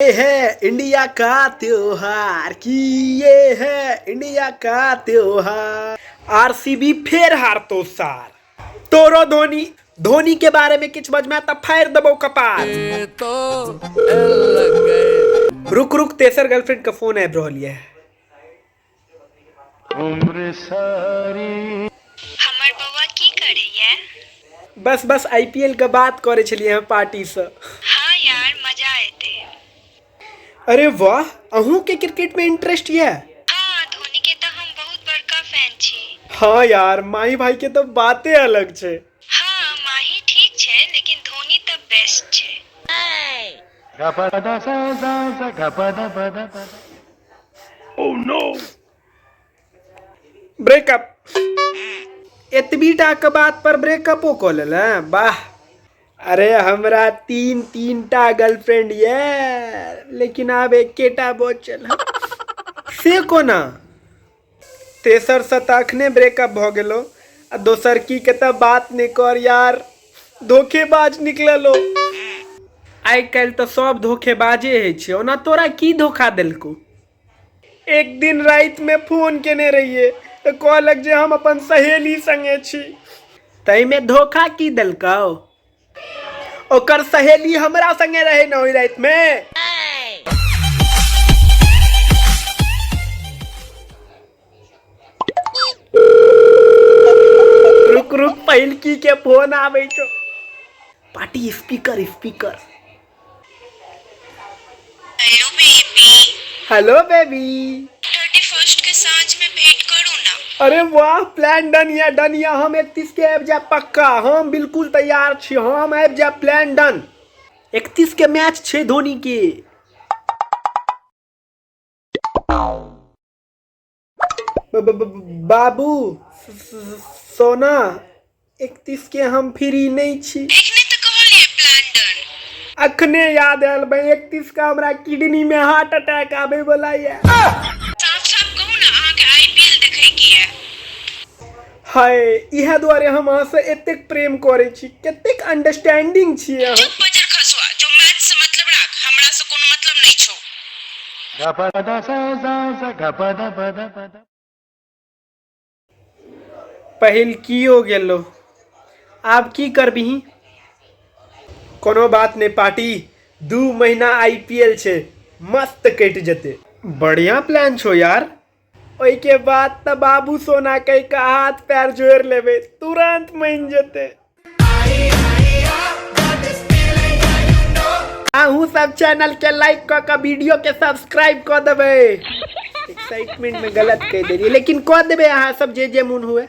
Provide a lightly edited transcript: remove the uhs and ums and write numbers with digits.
ये है इंडिया का त्योहार की ये है इंडिया का त्योहार। आरसीबी फेर हारतो सार। तोरो धोनी धोनी के बारे में किछ बजमा त फाड़ देबो कपार। तो लग गए। रुक रुक, तेसर गर्लफ्रेंड के फोन आबि रहल ये। हमर बौआ की करैया? बस बस आईपीएल के बात करे छलिए हम पार्टी से। हाँ यार, मजा एते। अरे वाह, अहूँ के क्रिकेट में इंटरेस्ट ये? हाँ, धोनी के तऽ हम बहुत बड़का फैन छी। हाँ यार, माही भाई के तो बाते अलग छे। हाँ, माही ठीक छै, लेकिन धोनी तऽ बेस्ट छै। ब्रेकअप एतबी टा के बात पर ब्रेकअपो कऽ लेले, वाह। अरे हमरा तीन तीन टा गर्लफ्रेंड ये, लेकिन आब एकेटा बचल है। से कोना? तेसर से तऽ अखने ब्रेकअप भऽ गेलो आ दोसर की के तऽ बात नहि कर यार, धोखेबाज निकललो। आइ काल्हि तऽ सब धोखेबाजे होइ छै। ओना तोरा की धोखा देलकौ? एक दिन रातिमे फोन केने रहियै तऽ कहलक जे हम अपन सहेली संगे छी। ताहिमे धोखा की देलकौ? ओकर सहेली हमरा संगे रहे न ओहि रातिमे। रुक रुक, पहिलकी के फोन आबै छौ। Party speaker speaker. Hello baby. Hello baby. 31 के साँझ में भेंट करू ना। अरे वाह, प्लान डन या डन या। हम 31 के आबि जायब पक्का, हम बिल्कुल तैयार छी, हम आबि जायब, प्लान डन। 31 के मैच छै धोनी के। बाबू सोना, 31 के हम फ्री नहीं छी। एखने तऽ कहलियै प्लान डन। अखने याद आयल भाई, 31 का हमरा किडनी में हार्ट अटैक आबे वाला ये। साफ साफ कहू ना, अहाँके आईपीएल देखै के ये। हाय, इएह दुआरे हम अहाँ से एतेक प्रेम करै छी, कतेक अंडरस्टैंडिंग छी अहाँ। चुप बजर खसुआ, जो मैच से मतलब राख, हमरा से कोनो मतलब नहीं छौ। पहिल कियो गेलो, आब की करबिही? कोनो बात नहीं पार्टी, 2 महीना आईपीएल छे, मस्त कटि जेते। बढ़िया प्लान छो यार। ओहिके बाद तऽ बाबू सोना कहि के हाथ पैर जोड़ि लेबै, तुरंत मानि जेते। अहूँ सब चैनल के लाइक कऽ के वीडियो के सब्सक्राइब कऽ देबै। एक्साइटमेंट में गलत कहि देलियै, लेकिन कऽ देबै अहाँ सब जे जे मोन हुए।